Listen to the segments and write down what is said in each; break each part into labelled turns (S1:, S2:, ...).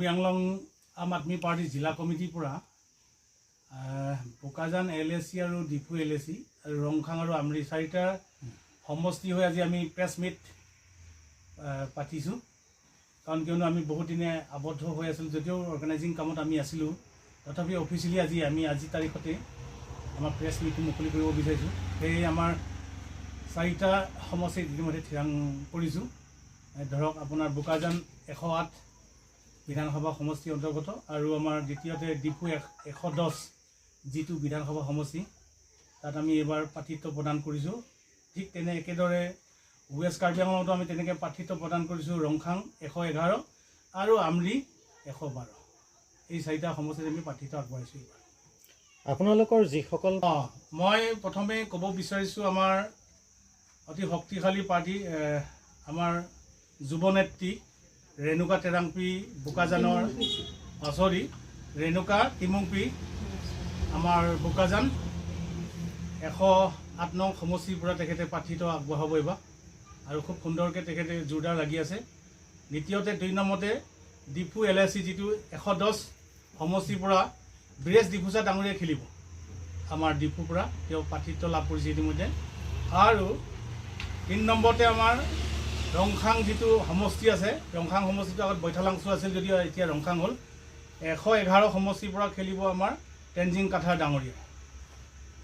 S1: কাৰ্বি আংলং আম আদমি পাৰ্টীৰ জিলা কমিটিৰ পৰা বোকাজান এল এ চি আৰু ডিফু এল এ চি আৰু ৰংখাং আৰু আমৰি চাৰিটা সমষ্টি হৈ আজি আমি প্ৰেছ মিট পাতিছোঁ। কাৰণ কিয়নো আমি বহুত দিনে আবদ্ধ হৈ আছিলোঁ যদিও অৰ্গেনাইজিং কামত আমি আছিলোঁ, তথাপি অফিচিয়েলি আজি আমি আজি তাৰিখতে আমাৰ প্ৰেছ মিটটো মুকলি কৰিব বিচাৰিছোঁ। সেয়ে আমাৰ চাৰিটা সমষ্টিত ইতিমধ্যে থিৰাং কৰিছোঁ। ধৰক আপোনাৰ বোকাজান 108 বিধানসভা সমষ্টিৰ অন্তৰ্গত আৰু আমাৰ দ্বিতীয়তে ডিফু 110 যিটো বিধানসভা সমষ্টি, তাত আমি এইবাৰ প্ৰাৰ্থিত্ব প্ৰদান কৰিছোঁ। ঠিক তেনে একেদৰে ৱেষ্ট কাৰ্বি আংলঙতো আমি তেনেকৈ প্ৰাৰ্থিত্ব প্ৰদান কৰিছোঁ, ৰংখাং 111 আৰু আমৰি 112, এই চাৰিটা সমষ্টিত আমি প্ৰাৰ্থিত্ব আগবঢ়াইছোঁ এইবাৰ।
S2: আপোনালোকৰ যিসকল
S1: মই প্ৰথমে ক'ব বিচাৰিছোঁ আমাৰ অতি শক্তিশালী পাৰ্টি আমাৰ যুৱ নেত্ৰী ৰেণুকা তেৰাংপি বোকাজানৰ, চৰি ৰেণুকা তিমুংপি আমাৰ বোকাজান 108 নং সমষ্টিৰ পৰা তেখেতে প্ৰাৰ্থিত্ব আগবঢ়াব এইবাৰ আৰু খুব সুন্দৰকৈ তেখেতে জোৰদাৰ লাগি আছে। দ্বিতীয়তে 2 নম্বৰতে ডিফু এল এ চি যিটো 110 সমষ্টিৰ পৰা বীৰেশ ডিফুচা ডাঙৰীয়াই খেলিব, আমাৰ ডিফুৰ পৰা তেওঁ প্ৰাৰ্থিত্ব লাভ কৰিছে ইতিমধ্যে। আৰু 3 নম্বৰতে আমাৰ ৰংখাং যিটো সমষ্টি আছে, ৰংখাং সমষ্টিটো আগত বৈঠালাংচু আছিল যদিও এতিয়া ৰংখাং হ'ল, 111 সমষ্টিৰ পৰা খেলিব আমাৰ টেনজিং কাথাৰ ডাঙৰীয়া।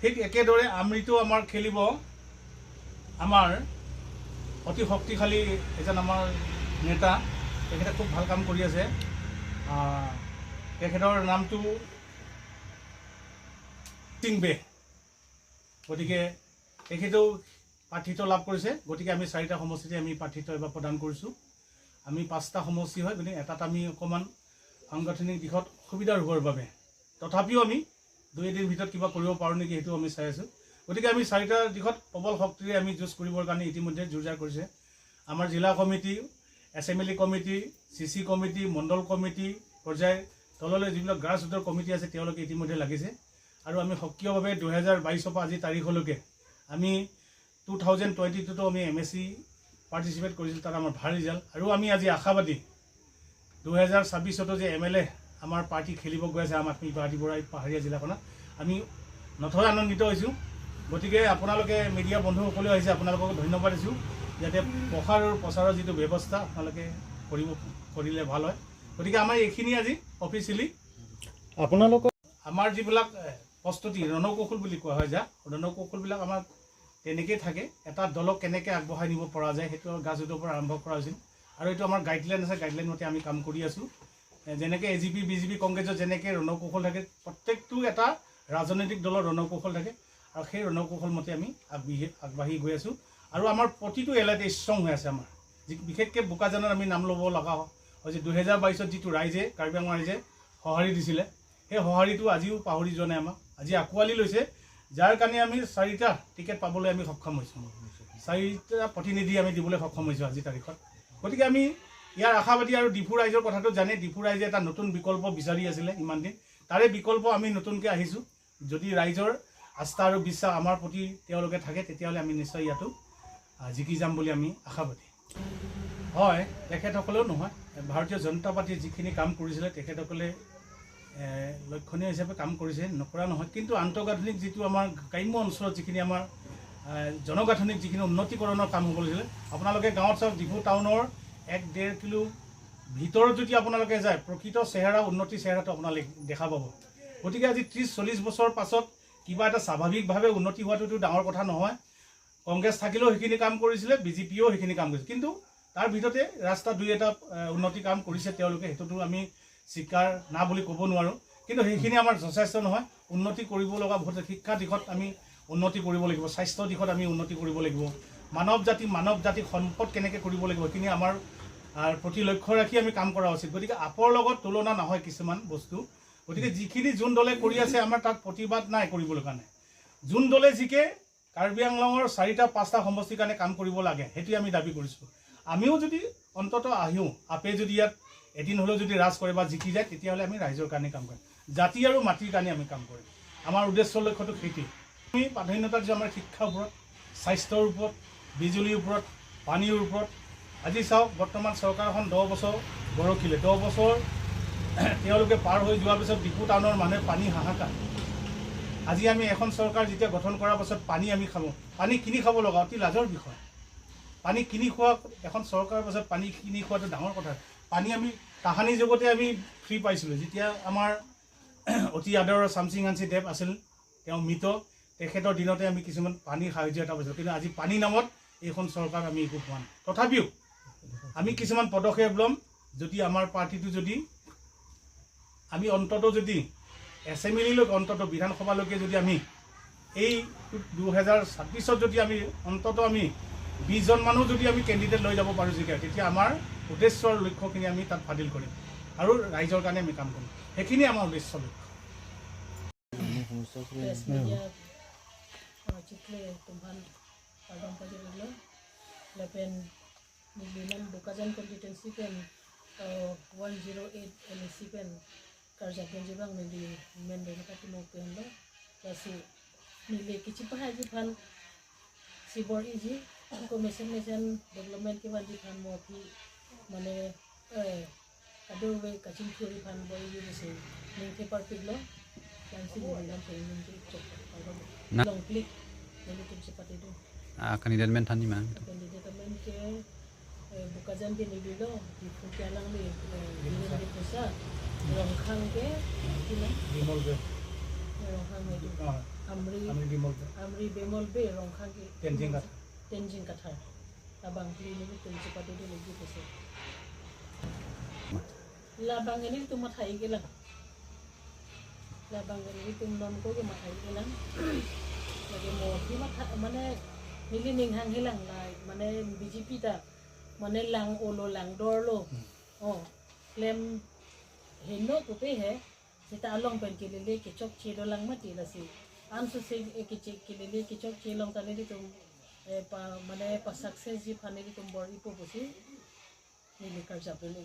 S1: ঠিক একেদৰে আমৰিটো আমাৰ খেলিব আমাৰ অতি শক্তিশালী এজন আমাৰ নেতা, তেখেতে খুব ভাল কাম কৰি আছে, তেখেতৰ নামটো বে, গতিকে তেখেতেও প্ৰাৰ্থিত্ব লাভ কৰিছে। গতিকে আমি চাৰিটা সমষ্টিতে আমি প্ৰাৰ্থিত্ব এবাৰ প্ৰদান কৰিছোঁ। আমি 5টা সমষ্টি হয়, গতিকে এটাত আমি অকণমান সাংগঠনিক দিশত অসুবিধাৰ হোৱাৰ বাবে তথাপিও আমি 2 এদিন ভিতৰত কিবা কৰিব পাৰোঁ নেকি সেইটো আমি চাই আছোঁ। গতিকে আমি চাৰিটা দিশত প্ৰবল শক্তিৰে আমি যুঁজ কৰিবৰ কাৰণে ইতিমধ্যে যুঁজাৰ কৰিছে। আমাৰ জিলা committee, assembly committee, C C committee, মণ্ডল কমিটি পৰ্যায় তললৈ যিবিলাক গ্ৰাছ ৰুটৰ কমিটি আছে তেওঁলোকে ইতিমধ্যে লাগিছে। আৰু আমি সক্ৰিয়ভাৱে 2022ৰ পৰা আজি তাৰিখলৈকে আমি 2022তো আমি এম এছ চি পাৰ্টিচিপেট কৰিছিলোঁ, তাত আমাৰ ভাল ৰিজাল্ট। আৰু আমি আজি আশাবাদী 2026তো যে এম এল এ আমাৰ পাৰ্টি খেলিব গৈ আছে আম আদমি পাৰ্টিৰ পৰা এই পাহাৰীয়া জিলাখনত, আমি নথৈ আনন্দিত হৈছোঁ। গতিকে আপোনালোকে মিডিয়া বন্ধুসকলেও আহিছে, আপোনালোকক ধন্যবাদ দিছোঁ। যাতে প্ৰসাৰ আৰু প্ৰচাৰৰ যিটো ব্যৱস্থা আপোনালোকে কৰিলে ভাল হয়। গতিকে আমাৰ এইখিনি আজি অফিচিয়েলি
S2: আপোনালোকৰ
S1: আমাৰ যিবিলাক প্ৰস্তুতি ৰণকৌশল বুলি কোৱা হয়, যা ৰণকৌশলবিলাক আমাৰ তেনেকেই থাকে। এটা দলক কেনেকৈ আগবঢ়াই নিব পৰা যায় সেইটো গ্ৰাছৰুটৰ পৰা আৰম্ভ কৰা হৈছিল আৰু এইটো আমাৰ গাইডলাইন আছে, গাইডলাইন মতে আমি কাম কৰি আছোঁ। যেনেকৈ A G P, B J P, কংগ্ৰেছৰ যেনেকৈ ৰণকৌশল থাকে, প্ৰত্যেকটো এটা ৰাজনৈতিক দলৰ ৰণকৌশল থাকে আৰু সেই ৰণকৌশল মতে আমি আগবাঢ়ি গৈ আছোঁ। আৰু আমাৰ প্ৰতিটো এলেকাতে ষ্ট্ৰং হৈ আছে আমাৰ, বিশেষকৈ বোকাজানত আমি নাম ল'ব লগা হৈছে। 2022ত যিটো ৰাইজে, কাৰ্বি আংলং ৰাইজে সঁহাৰি দিছিলে, সেই সঁহাৰিটো আজিও পাহৰি যোৱা নাই আমাক, আজি আঁকোৱালি লৈছে, যাৰ কাৰণে আমি 4টা টিকেট পাবলৈ আমি সক্ষম হৈছোঁ, 4টা প্ৰতিনিধি আমি দিবলৈ সক্ষম হৈছোঁ আজিৰ তাৰিখত। গতিকে আমি ইয়াৰ আশাবাদী। আৰু ডিফু ৰাইজৰ কথাটো জানে, ডিফু ৰাইজে এটা নতুন বিকল্প বিচাৰি আছিলে ইমান দিন, তাৰে বিকল্প আমি নতুনকৈ আহিছোঁ। যদি ৰাইজৰ আস্থা আৰু বিশ্বাস আমাৰ প্ৰতি তেওঁলোকে থাকে, তেতিয়াহ'লে আমি নিশ্চয় ইয়াতো জিকি যাম বুলি আমি আশাবাদী। হয়, তেখেতসকলেও নহয়, ভাৰতীয় জনতা পাৰ্টীয়ে যিখিনি কাম কৰিছিলে তেখেতসকলে লক্ষণীয় হিচাপে কাম কৰিছে, নকৰা নহয়। কিন্তু আন্তঃগাঁথনিক যিটো আমাৰ গ্ৰাম্য অঞ্চলত যিখিনি আমাৰ জনগাঁথনিক যিখিনি উন্নতিকৰণৰ কাম হ'ব লাগিছিলে, আপোনালোকে গাঁৱত চাওক, ডিফু টাউনৰ 1-1.5 কিলো ভিতৰত যদি আপোনালোকে যায়, প্ৰকৃত চেহেৰা, উন্নতিৰ চেহেৰাটো আপোনালোকে দেখা পাব। গতিকে আজি 30-40 বছৰ পাছত কিবা এটা স্বাভাৱিকভাৱে উন্নতি হোৱাটোতো ডাঙৰ কথা নহয়। কংগ্ৰেছ থাকিলেও সেইখিনি কাম কৰিছিলে, বিজেপিয়েও সেইখিনি কাম কৰিছে, কিন্তু তাৰ ভিতৰতে ৰাস্তা 2 এটা উন্নতি কাম কৰিছে তেওঁলোকে, সেইটোতো আমি স্বীকাৰ না বুলি ক'ব নোৱাৰোঁ। কিন্তু সেইখিনি আমাৰ যথেষ্ট নহয়। উন্নতি কৰিব লগা বহুত, শিক্ষা দিশত আমি উন্নতি কৰিব লাগিব, স্বাস্থ্য দিশত আমি উন্নতি কৰিব লাগিব, মানৱ জাতিক সম্পদ কেনেকৈ কৰিব লাগিব সেইখিনি আমাৰ প্ৰতি লক্ষ্য ৰাখি আমি কাম কৰা উচিত। গতিকে আপৰ লগত তুলনা নহয় কিছুমান বস্তু। গতিকে যিখিনি যোন দলে কৰি আছে আমাৰ তাত প্ৰতিবাদ নাই কৰিবলৈ কাৰণে। যোন দলে জিকে কাৰ্বি আংলঙৰ 4টা-5টা সমষ্টিৰ কাৰণে কাম কৰিব লাগে, সেইটোৱে আমি দাবী কৰিছোঁ। আমিও যদি অন্ততঃ আহোঁ, আপে যদি ইয়াত এদিন হ'লেও যদি ৰাজ কৰে বা জিকি যায়, তেতিয়াহ'লে আমি ৰাইজৰ কাৰণে কাম কৰিম, জাতি আৰু মাটিৰ কাৰণে আমি কাম কৰিম। আমাৰ উদ্দেশ্য লক্ষ্যটো সেইটোৱেই। আমি প্ৰাধান্যতা দিছোঁ আমাৰ শিক্ষাৰ ওপৰত, স্বাস্থ্যৰ ওপৰত, বিজুলীৰ ওপৰত, পানীৰ ওপৰত। আজি চাওক, বৰ্তমান চৰকাৰখন 10 বছৰ গৰকিলে, 10 বছৰ তেওঁলোকে পাৰ হৈ যোৱাৰ পিছত ডিফু টাউনৰ মানুহে পানী হাহাকাৰ। আজি আমি এখন চৰকাৰ যেতিয়া গঠন কৰাৰ পাছত পানী আমি খাব, পানী কিনি খাব লগা অতি লাজৰ বিষয়। পানী কিনি খোৱা এখন চৰকাৰৰ পাছত পানী কিনি খোৱাটো ডাঙৰ কথা। পানী আমি তাহানি যুগতে আমি ফ্ৰী পাইছিলোঁ, যেতিয়া আমাৰ অতি আদৰৰ চামচিং হাঞ্চি দেৱ আছিল, তেওঁ মৃত, তেখেতৰ দিনতে আমি কিছুমান পানীৰ সাহাৰ্য এটা পাইছিলোঁ। কিন্তু আজি পানী নামত এইখন চৰকাৰ আমি একো পোৱা নাই। তথাপিও আমি কিছুমান পদক্ষেপ ল'ম। যদি আমাৰ পাৰ্টিটো যদি আমি অন্ততঃ যদি এছেম্বলিলৈকে, অন্ততঃ বিধানসভালৈকে যদি আমি এই 2026ত যদি আমি অন্ততঃ আমি 20জন মানুহ যদি আমি কেণ্ডিডেট লৈ যাব পাৰোঁ যেতিয়া, তেতিয়া আমাৰ উদ্দেশ্য আৰু লক্ষ্যখিনি আমি তাত ফাদিল কৰিম আৰু ৰাইজৰ কাৰণে আমি কাম কৰিম। সেইখিনিয়ে আমাৰ উদ্দেশ্য লক্ষ্য।
S3: Press media chitle tumhan pagam pajirlo lapen niliman Bokajan constituency pen 108 LAC pen karja penjibang nili men beno katimo pen lo lasi nili kichi pahaji phan sibor iji commission mission development ke ban ji phan mo phi mane kadu we kachin thuri phan boi ji se ningke par piglo long click
S4: candidate men thani ma
S3: candidate men ke Bokajan ke nililo Diphu kyalang le nililo pusa Rongkhang ke kina
S1: Bimol be
S3: Ronghang me amri
S1: amri Bimol be
S3: amri Bimol be Ronghang ke
S1: Tenzing Kathar
S3: Tenzing Kathar labang kli ni tumchi pati do legi pusa labang ini tu mathai ke lang labang ini tum non ko ke mathai ke lang lagi mo phi matha mane nili ninghang hilang lai mane BJP ta mane lang olo lang dorlo oh klem heno ko pe he sita along pen ke lele ke chok che do lang mati la si ansu se ke che ke lele ke chok che long ta ne tum pa mane pa success ji phane tum bor ipo bosi nili karja pe le.